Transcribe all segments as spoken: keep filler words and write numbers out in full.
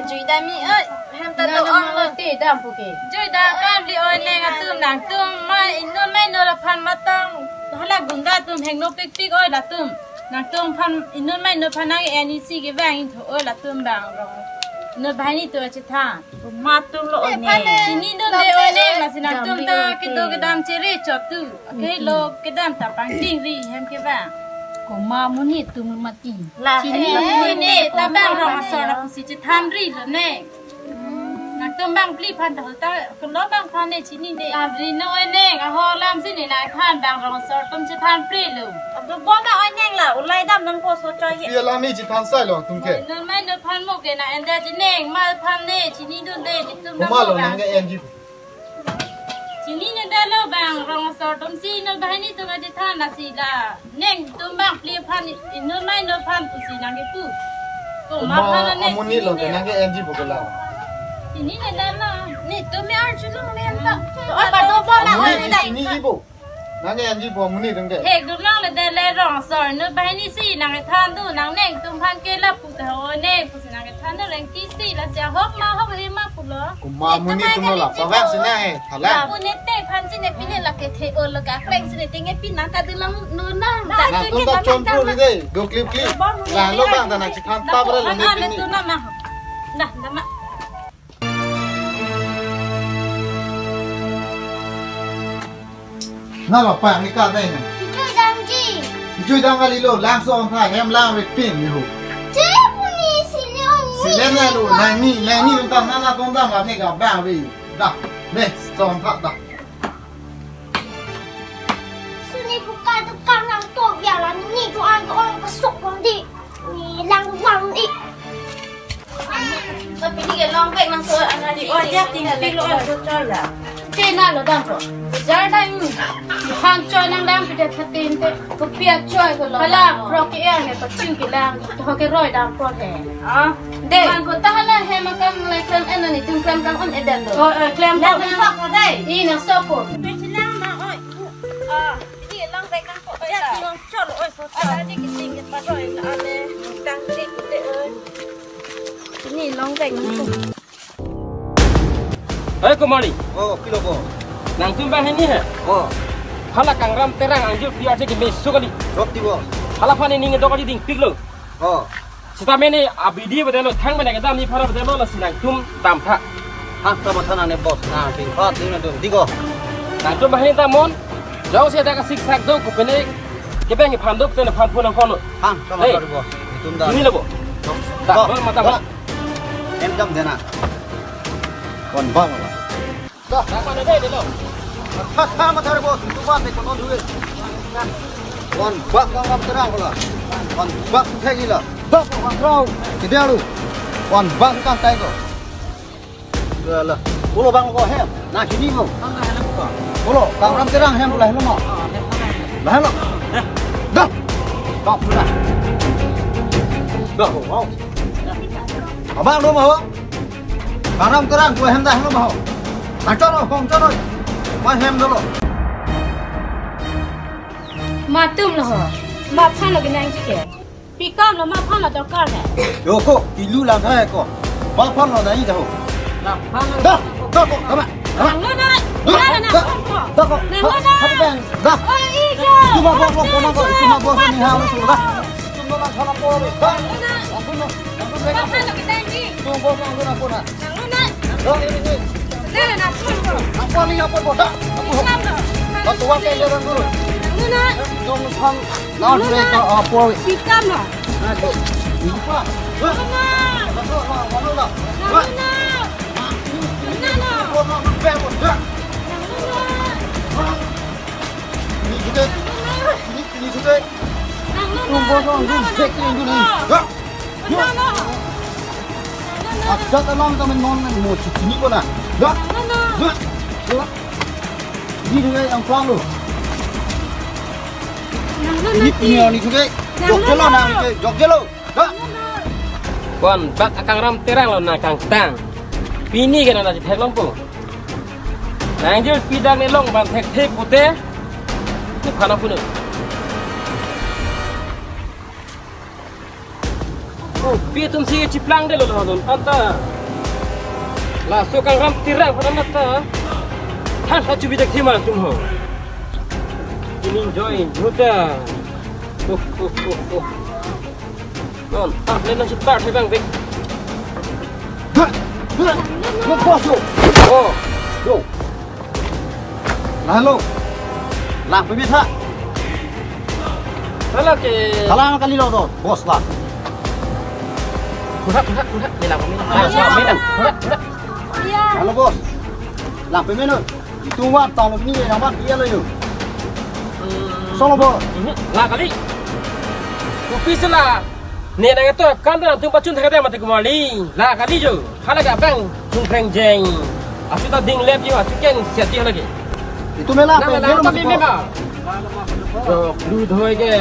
Jui dam mi oi, hem ta do ong lo. Te dam pu ke. Jui dam kam li oi neng atum, nangtum ma inut ma inut aphan matang. Hala gunda atum hengno pikpik oi latum. Nangtum aphan inut ma inut aphan nang N E C kevang ingtho oi latum bang rong. Inut banghini atum chethan. Matum lo oi neng. Chinidunde oi neng, lasi nangtum ta kedo kedam chere chotu. Ke lo kedam ta pangding ri hem kevang. Komat amonit atum mati. La, chinine, eh, ne, ta bang rong asor na pusi chethan ri lo neng. Nangtum bangphli aphan ta hol ta, kelo bang aphan ne chinine. Lamri no oi neng, aho lam si ne nangthan bang rong asor atum chethan pri lo. Abo bon na oi neng la, ulai dam nangpo so choi he. Pia la ne chethan sai lo tum ke. Inut ma inut aphan mo ke na enda ji neng, ma aphan ne chinidunde, chitum. Komat lo nang ke N G. Chinine dam lo bang rong asor atum si inut banghini atum chethan lasi la. Nangtum bangphli aphan inut ma inut aphan pusi nang kepu. Komat aphan neng amonit lo chinine. Nang ke N G pu ke la. Chinine dam lo. Netum me arjulong le anta. Oi, pado bon na oi amonit dai. Chini ibu. Nang N G pu amonit atum ke. Hek dun lang le dam le rong asor inut banghini si nang kethan dun nang nangtum aphan ke lapu ta oi neng pusi nang kethan dun rengki si lasi ahok ma ahok he ma pulo. Komat amonit atum lo la, pavak si na he, thala. Lapu ne te aphan si ne pine la kethe o lo kakreng si ne tinge pina ta dun lang nu na. Nangtum ta chonpru ri dei, do klip klip. La lo bang ta nang chikhan ta bra lo ne pini. Dam na. Dah, dam na. Na lo pa ni ka dai na. Chui dam ji. Chui dam kali lo, lang so ong pha hem lang re pin ni ho. Che pu ni si le ong ni. Si le na lo, nang ni, nang ni nang tang na na tong dam la ni ka bang re. Dah, ne, so ong pha dah. Suni buka dukang nang to ya la ni doan ko ong pasok bom di. Ni lang lang di. Tapi ni ke long bag nang so anak di. Oh, ya ting ting lo so choi la. Te na lo dam ko. Jar dam. Han choi nang dam pide phatin te. Kopi achoi ko lo. Hala, prok ke er ne ko chu ke lang. To ke roi dam ko he. Ah. De. Man ko ta hala he makam lai klem en ni tung klem kang on eden do. Oh, eh, klem ko. Nang sok ko dai. I nang sok ko. Pe chilang ma oi. Ah. Ni long bag nang ko oi la. Ni long chol oi ko. Ala ni kiting ke pa oi la ale. Tang ni kute oi. Ni long bag nang ko. Hei, Kumari. Oh, pilo ko. Nangtum banghini he? Oh. Hala Kangram Terang angjir P R C kemeso kali. Rok ti bo. Hala aphan ne ning do kali dingpik lo. Oh. Seta mene abidi bedelo thang mene kedam ni phara bedelo lasi nangtum dam tha. Hang ta matha nang ne boss na pin phat ni na dun di ko. Nangtum banghini ta mon. Jongsi ada kasik sak do ko pene kebeng iphan do pene phan phun nang kono. Hang ta matha bo. Itum da. Ini lo bo. Da, da. Bang mata. Da. Em dam dena. Kon bang. Dah. Apa ada deh, deh, lo? Kha, kha, mathar bo, tu ba te kono due. Wan bak Kangram Terang ko la. Wan bak thek la. Bak Kangram Terang. Kediaru. Wan bak kang kai ko. Dah la. Pulo bang ko hem. Na sini mo. Pulo Kangram Terang hem pulo hem mo. Lah lo. Dah. Dah pulo. Dah, wow. Abang lo mo. Kangram Terang, dua hem dah lo baho. Achor lo, hong chor lo. Mai hem dolo. Matum lo ho. Ma aphan lo kenang chike. Pi kam lo ma aphan lo dorkar he. Yo ko, kilu lang hai ko. Ma aphan lo nai dah ho. Dah, dah ko, dah ma. Dah. Nang lo na. Dah, na na na. Dah, dah ko. Nang lo na. Dah. Oi, ijo. Cuma bos lo, cuma bos, cuma bos ni ha lo sudah. Cuma bos lo, dah. Nang lo na. Ampun lo. Nang lo na. Bapak lo kita ini. Tunggu, tunggu, tunggu, tunggu. Nang lo na. Dah, ini, ini. Nang lo na, ampun lo. Apa ni, apa bodak? Apa? Islam lo. Batu apa yang jalan dulu? Nang lo na. Tunggu, sang. Nang lo na. Apa? Sikam lo. Nah, di. Apa? Nang lo na. Nang lo na. Nang lo na. Nang lo na. Nang lo na. Ini juga. Nang lo na. Ini, ini juga. Nang lo na. Tunggu, tunggu, tunggu. Nang lo na. Cek ini dulu. Ya. Ada dalam teman non mo cini ko na. Dah. Dah. Ini dia yang pulang lo. Ini punya ni juga. Jok jelo na ni, jok jelo. Dah. Kon bak Kangram Terang lo nang kangtang. Pini ke nang thek longpo. Nang jil pidak ne long ban thek thek pute. Tu khana puno. Oh, pi atum si chiplang de lo lo don anta. Laso Kangram Terang pada mata. Than tha chubi jak thema tum ho. Ini enjoy, muda. Oh, oh, oh, oh. Non, ah, len nang si tar thai bang vek. Ha! Ha! Lo, boss, lo. Oh. Yo. Lahenlo. Lang peme tha. Hala ke. Kalang kali lo to, boss la. Kurhak, kurhak, kurhak. Ni lang peme. Ayo, lang peme, kurhak, kurhak. Iya. Halo, boss. Lang peme non. Itum wan talo ni, nang wan dia lo yo. Hmm. Solo, boss. Mhm. La kali. Kopi si la. Ne nangtum akam ta nangtum pachun thakthak mati kumali. La kali jo. Hala ke abang tung kreng jeng. Asu ta ding lep jo, asu keng siat jo lagi. Itum mela. Nang pe, nang melo ta meme mati ko. Meme ma. Jo, lu dhoi ke.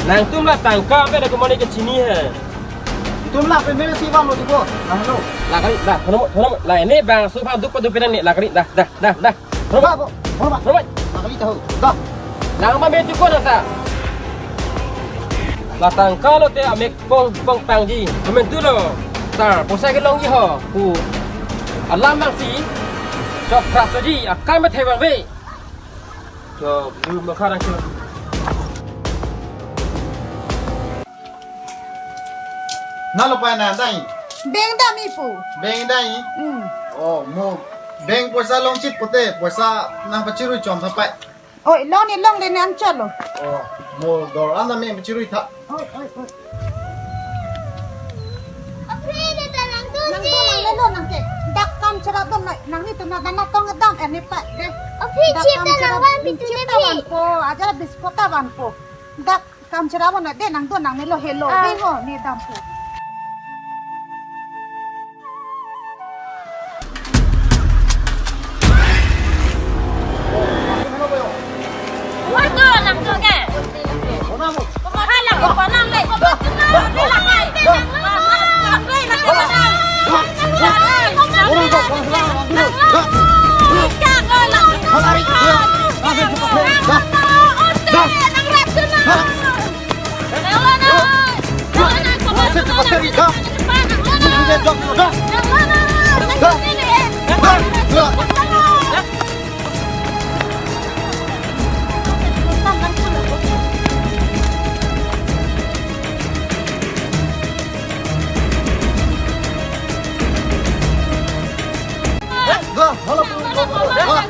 Nangtum la tangka pe da kumali ke chini he. Itum la peme si vanlo di ko. Lahenlo. La kali, da, thono, thono, la ini bang su pha duk pa duk pinang ni, la kali, da, da, da, da. Roma, roma, roma. Nakali tahu. Dah. Nang ma metu ko nata. La tangka lote amek pong pong pangji. Amen tu lo. Tar poisa kelongji ho. Pu. Alam bang si. Chok pras ji akam me thai bang ve. Chok lu ma kharang chok. Nalo pa na dai. Beng dam-i pu. Beng dai. Hmm. Oh, mo beng poisa longchit pote, poisa nang pachirui chom tha pai. Oi, long ni long de nang cholo. Oh, mo dor an me pachirui tha. Oi, oi, oi. Aphi de ta nang tu. Nang ji. Nang le lo nang ke. Dak kam chera dam nai, nang ni tu na dana tong dam ani pa de. Aphi dak chip kam ta chera nang wan pi tu chip ne ta phi. Van po, ajar biskot ta van po. Dak kam chera wan de nang do nang ni lo helo. Ah. De ho ni dam po. Wan do nang do ke. Hala ko pa nang le. Dah, hala pu. Dah.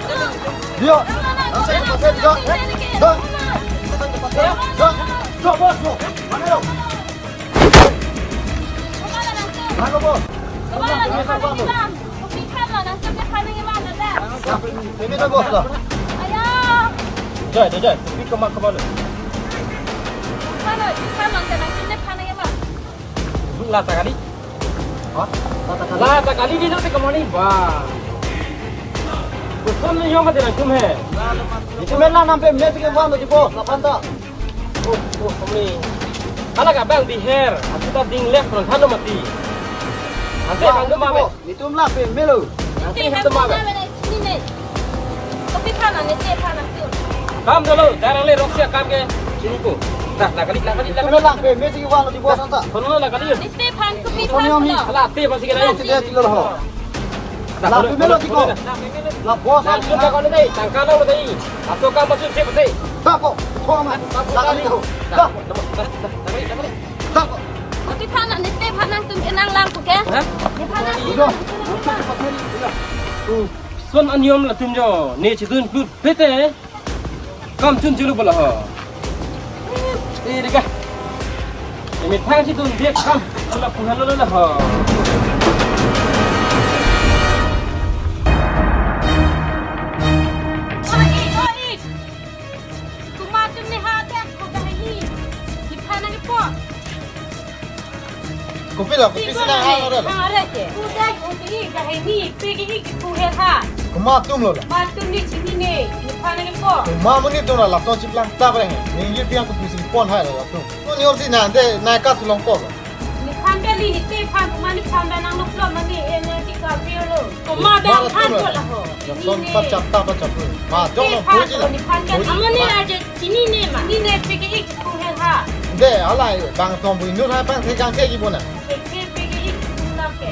Dia. Dah, saya ke pasar juga. Dah. Dah. Dah, bos, bos. Mana lo? Mana lo, bos? Dah, ini dah, bos, dah. Jai, jai, jai. Pi kama, kama lo. Duk la ta kali. Ha? La ta kali. La ta kali di lo te kemani ba. Koson ni yom mati nangtum he. Itum mela nampe me ke wan di po, lapan ta. Oh, oh, kami. Hala ke abang biher, asu ta ding lek pron thano mati. Ante bang do ma be. Itum la peme lo. Ante ham do ma be. Kopi aphan ne te aphan nangtum. Kam dolo, darang le roksi akam ke. Chini ko. Dah, la kali, la kali, la kali. Itum la peme si wan di bos anta. Kono la kali. Ne te aphan kopi aphan. Kono ni. Hala te aphan si kena. Te dia chilo ho. Dah, la peme lo di ko. La bos. Nangtum ka kono dei, tangka lo dei. Aso kam maksud siapa dei? Dah ko. Thoma. La kali ho. Dah. Dah, dah, dah, dah, dah. Dah ko. Kopi aphan ne te aphan nangtum ke nang lang ko ke? Ha? Ne aphan nang. Udah. Son aniom latum jo, ne chedun plut pete. Kam chun chulu bola ho. Eh, dega. Ini thang chedun dia kam chula puhan lo la ho. Oi, oi. Komat atum ne ha adak ko dah ini. Ne aphan nangpo. Kopi la, kopi si nang hang ora la. Hang ora ke. Udah kopi dah ini, pe ke ik ku he ha. Komat atum lo la. Komat atum ne chinine, ne aphan nangpo. Komat amonit atum la, lason chiplang ta breng. Ne ingir piang kopi si pon hai la latum. Ko niom si nang de, nang ka tulong ko. Ne aphan kali, ne te aphan, komat ne aphan ba nang lok lok mane, eh, ne ti ka pi lo. Komat ba aphan ko la ho. Lason pachap ta pachap lo. Ma, jong lo boji. Ne aphan kali. Boji. Amonit la je. Chinine ma, chinine pe ke ik ku he ha. De, alai bang tom bu inut hai pang the kang the ki bona. Ke ke pe ke ik ku la ke.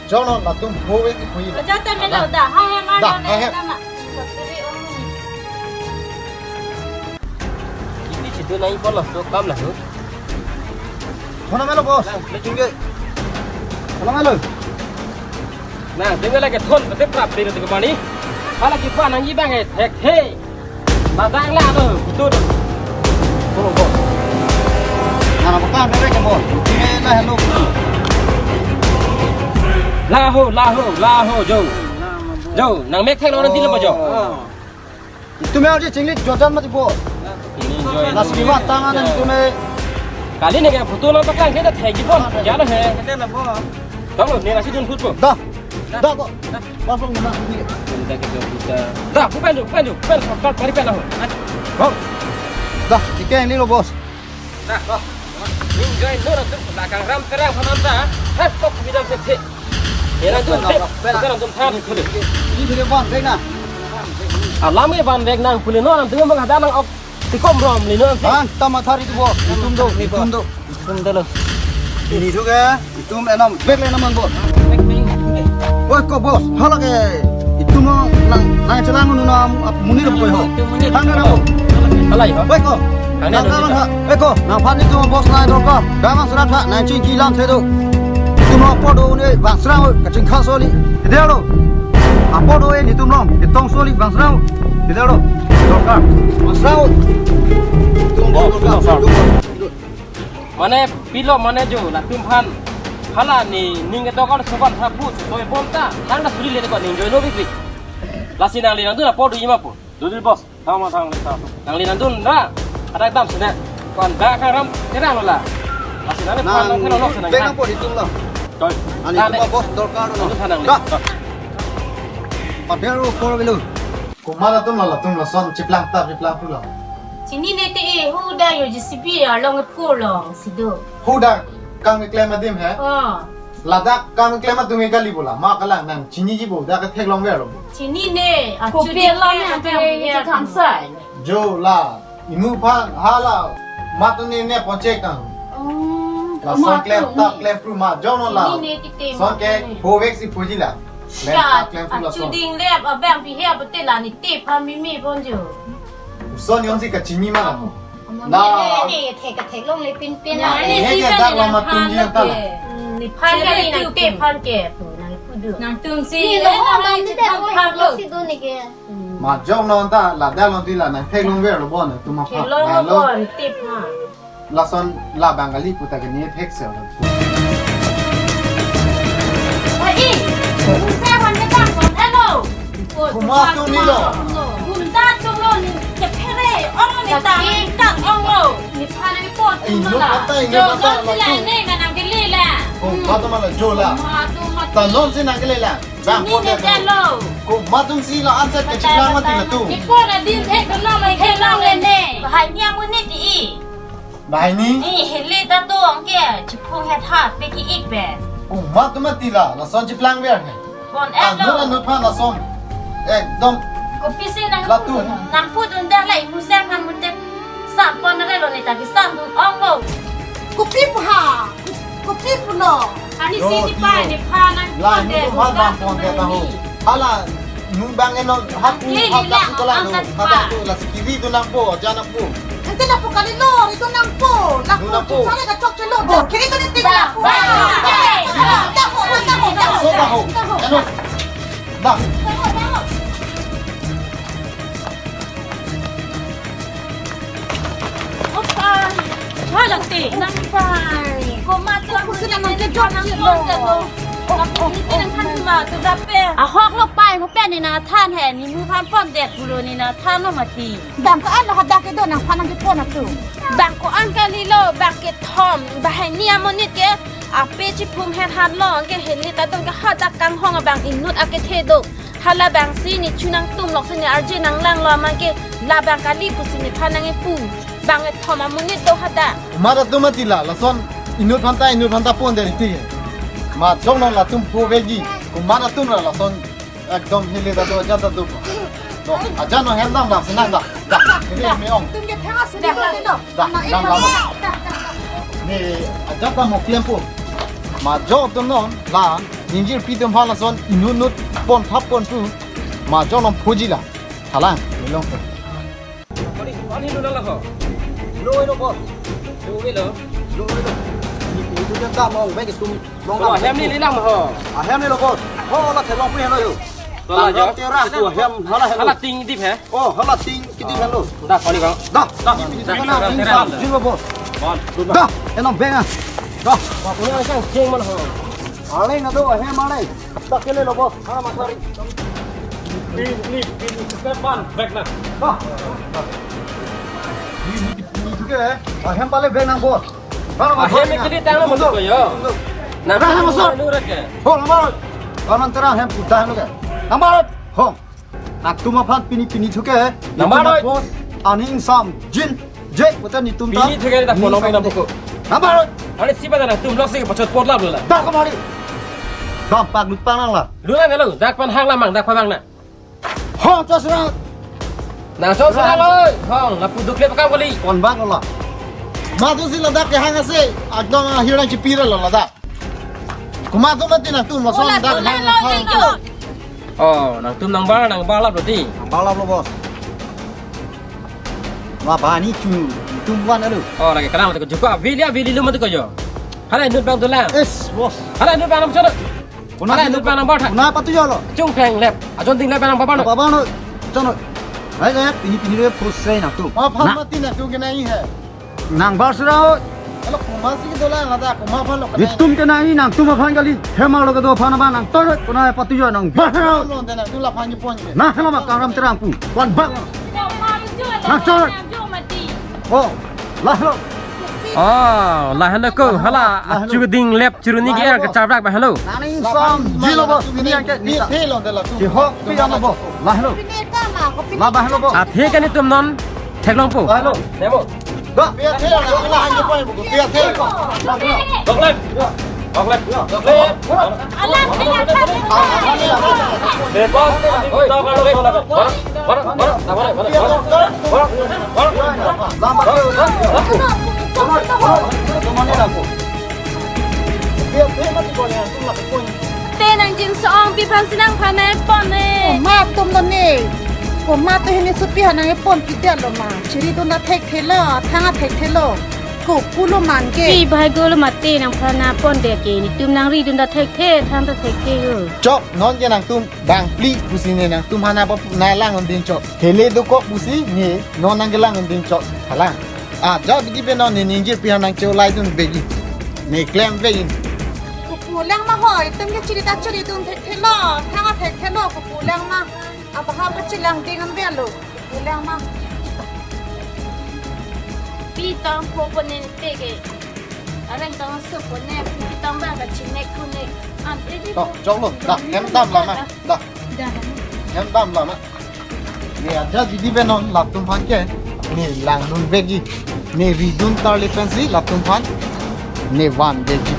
Jono latum hove ki pui. Aja ta melo da, ha he mar da, lo ne ha he. Tama. Ini situ nai pon langsung kam langsung. Thona melo, boss. Lang, le chungge. Thona melo. Nangtum lake thon pete prap dei tu kemani. Hala kipa nangji bang eh, thek he. Madang la tu, tu tu. Tolong, boss. Nana bukan mereka, boss. Ini lah, hello. Laho, laho, laho, jo. Jo, nang mek thek lo nanti lepo jo. Oh. Itum ya uji chinglit jojan mati, boss. Ini jo. Nasi lima tangan dan itum eh. Kali ini kayak butuh nang paklang kita thek ji, boss. Ya lo he. Kita lah, boss. Tolong, ni nasi dun food, boss. Dah. Dah kok. Langsung menang ini. Kita kita kita. Dah, bukan jo, bukan jo, bukan shortcut, mari pen lah. Bang. Dah, tiket ini lo, boss. Nah, ning join lo nanti belakang ram terang sama anda. Heh, kok bidang sih. Ya nanti, nanti, nanti than. Ini video bang, baik nah. Alam ke bang, baik nang, pulih no nanti memang ada nang ok. Tikom rom li no nanti. Bang, tama thari tu, boss. Itum do, itum do. Itum do lo. Ini juga. Itum enam bag le naman, boss. Oi, kok, boss, hala ke itum nang nang chelang nu nam ap munir koi ho. Thang na ho. Halai ho. Oi, kok. Thang na nang ho. Kalang ha. Oi, kok, nangphan itum boss na dorkar. Damang serat ha, nang chingki lam thedo. Itum apor do ne bang serang kachingkha soli. Kedel do. Apor do ne itum long, itong soli bang serang. Kedel do. Dorkar. Bang serang. Itum boss dorkar. Mane pilo mane jo latum aphan. Hala ne ning ketok ar sokan hapu chutoi bom ta. Nang na suri le ko ning join lo bibli. Lasi nangli nangdun apor do ima po. Dudil boss. Thang ma thang le ta. Nangli nangdun ra. Ada dam sene. Kon ba kang ram terang lo la. Lasi nangli pan nang thelo lo sene. Bek nang apor itum lo. Toi. Ani itum boss dorkar lo. Nangdun than nangli. Dah. Pader lo apor belu. Komat atum lo latum lason chiplang tap chiplang pulo. Chinine te e, huda yo J C B arlong e purlo si do. Huda kam keklem adim he? Oh. Ladak kam keklem atum e kali bola. Ma kalang nang chiniji bo, dak ketheklong verlo. Chinine, achu kopi di arlong ke ne atum te ya. Thangsai. Jo la, imu aphan hala, mat ne ne ponche kang. Oh, lason komat klem atum tap ni. Klem pru ma, jono la. Chinine tite son mat ke ne. Hovek si puji la. Klem tap klem pru lason. Achu ding lep abang pi he abate la ne te pha mimi ponjo. Son yong si kachini ma la. Amo na. Ne ne thek thek long le pin pin. Na ne ne si ke dak la ma tum ji ta la. Hmm, ne phan ke ne nang te phan ke pu nang pu du. Nangtum si ne ne na nang ne te phan phan lo si do ne ke. Hmm. Ma jong non ta la da lon ti la nang theklong verlo bon tu ma pha. Theklong lo bon te pha. Lason labang kali puta ke ne thek se. Oi, i, se wan ke tang kon elo. Komat atum ni lo. Gunda atum lo ni ke phere, ong ni ta, ta ong lo. Ne phan ni po atum lo la. Ino kata, ino kata, jo, non si la latum. Ne, ma nang ke le la. Komat atum ma la jo la. Komat atum ma. Ta non si nang ke le la. Bang ni po ne de ta lo. Komat atum si la answer ke chiklang mati latum. Ke po na din thek no ma ke long le ne. Bahai ni amonit i. Bahai ni? Ni hili ta tong ke, chiphung het ha, pe ki ik pe. Komat atum mati la, lason chiplang ver he. Bon elo. Anut anut aphan lason. Ekdom. Kopi si nang latum. Nang pu dun da la imu sang han mute. Sam pon na lo ni ta ki sam dun ong lo. Kopi pu ha. Kopi pu no. Ani si ni pa ni pa nang la pon de, nu phan nang pon de ta ho. Hala nu bang eno hap pu hap dak tu kola nu. Hap dak tu la si kiri tu nang po, ja nang po. Ente nang po kali lo, itu nang po. Nang po. Sare ka chok chelo do. Kiri tu ni ting nang po. Ba, ba, ba. So ba ho. Eno. Dah. Opa. Hala te. Nang pai. Komat lo. Kusi nang ke jok nang pon de lo. Nang pon ni nang than ma tu dape. Ahok lo pai mo pen ni nang than he ni mu phan pon det pulo ni nang than lo mati. Bang ko-an lo hadak kedo nang phan nang kepon atum. Bang ko-an kali lo bang kethom bahai ni amonit ke ape chiphung het han lo ke hini ta dong ke hadak kanghong abang inut akethe do. Hala bang si ne chu nangtum lok si ne arje nang lang lo aman ke labang kali pusi ne phan nang epu. Bang ethom amonit do hadak. Komat atum mati la, lason inut phanta, inut phanta pon de riti. Ma jong non latum po vegi. Komat atum la lason ekdom hili ta do, aja ta do. No, aja no hem dam la, senang da. Da, ini me ong. Tum ke tha si da. Da, dam la. Ni aja ta mo klem po. Ma jong atum non la. Ingjirpi atum aphan lason inut inut pon thap pon pu. Ma jolom phoji la. Thalang, nilong pe. Ani, ani lo na la ho. Lo, lo, boss. Lo, lo. Lo, lo. Ni pu tu jam ta mong, bek tum mong. Lo, hem ni lilang ho. Ah, hem ni lo, boss. Ho, la thelong pu helo yo. Lo, la jo. Terang tu hem, hala helo. Hala ting dip he. Oh, hala ting kiti helo. Dah, kali bang. Dah, dah. Dah, dah, dah, dah. Jin lo, boss. Bon. Dah, enam beng ah. Dah. Wah, punya sang jing mana ho. Ale na do, hem ale. Tak kele lo, boss. Mana masari. Ini, ini, ini, step one, back na. Dah. Ini, ini, ini juga, eh. Ah, hem balik beng nang, boss. Mana, ah, hem masari ini na? Kita tang lo, boss, yo. Nah, nah, masuk. Lu rek ya? Ho, nomor. Kanan terang hem putih lo ke. Nomor. Ho. Nangtum aphan pini pini thuke. Nangbar oi. Boss, aning sam jin. Je, kota netum ta. Pini thuke ta pini pono sam pina je. Buku. Nangbar oi. Are si pada nangtum lok si pachot pot lap lo la. Dah kemari. Dam pak lut panang la. Lu la nalo, dak pan hang lamang, dak pan hang na. Hong, chos rat. Nang chos rat lo. Hong, lapu duk le pakam kali. Kon bang lo la. Madu si ladak ke hang ase. Agdong ahirang chipira lo ladak. Komat atum mati nangtum lason. Ola dak tulen nang lo nang jengjo. Oh, nangtum nangbar, nangbar lap lo ti. Nangbar lap lo, boss. Wah, bani chu, tum wan alo. Oh, lagi kenal mati ko jupa. Vili, vili lo mati ko yo. Hala inut bang dolang. Yes, boss. Hala inut bang nam chalo. Hala inut bang nangbar tha. Kuna patu yo lo. Chung peng lep. Ajon ding lep bang nangbar no. Bang no. Chalo. Hai, hai, pini, pini le pusai nangtum. Apa mati nangtum kena ini hai. Nangbar sura. Alo, komat si kedolang ladak, komat aphan lo kenai. Itum kenai nangtum aphan kali. Hem lo kedo aphan abang nang tor, kona patu yo nangbar. Lo de nangtum laphan ni pon ke. Nah, hem abang karam terang pu. Wan bang. Nang tor. Oh, lah lo. Oh, lah lo ko. Hala, lah lo. Achu ding lep chiruni ke er kecabrak ba halo. Nani sam jilo, boss. Ini yang ke nita. Pi thelo de la tu. Ki ho, pi ano, boss. Lah lo. Lah ba helo, boss. Athe ke netum non theklong po. Helo. Nemo. Ba, pia the, la hang je pai bu, pia the. Doklet. Doklet. Doklet. Alam pia the. Bebas. Oi. Doklet. Bara, bara, bara, bara, bara. Lama. Pia the mati ko ne, tu la ko. Te nang jin so-ong pi aphan si nangphan nangpon ne. Komat atum lo ne. Komat atum hini supi ha nangpon pi dia lo ma. Chiri dun ta thekthelo, thang ta thekthelo. Ko pulo man ke. Pi bhai golo mati nangphan nangpon de ke. Netum nangri dun ta thekthe, thang ta thekthe yo. Chok, non ke nangtum bangphli pusi ne nangtum aphan nangphan nanglang un ding chok. Thele dokok pusi ne non nangkelang un ding chok. Hala. Ah, ja bidi pen non ne ingjirpi aphan nangcholai dun vekji. Ne klem vekji. Kopu lang ma ho, itum ke chiri ta chiri dun thekthelo, thang ta thekthelo, kopu lang ma. Abaha pachilang ding an velo, kopu lang ma. Pi tong pho ponen pege. Areng tong su ponen, pi tong ba ka chinek kunek. Am, edi. Tok, jok lo, dah, hem dam lama, dah. Dah. Hem dam lama. Ne aja bidi pen non latum aphan ke. Ne lang dun vekji. Ne ri dun tarle pensi latum aphan. Ne van vekji.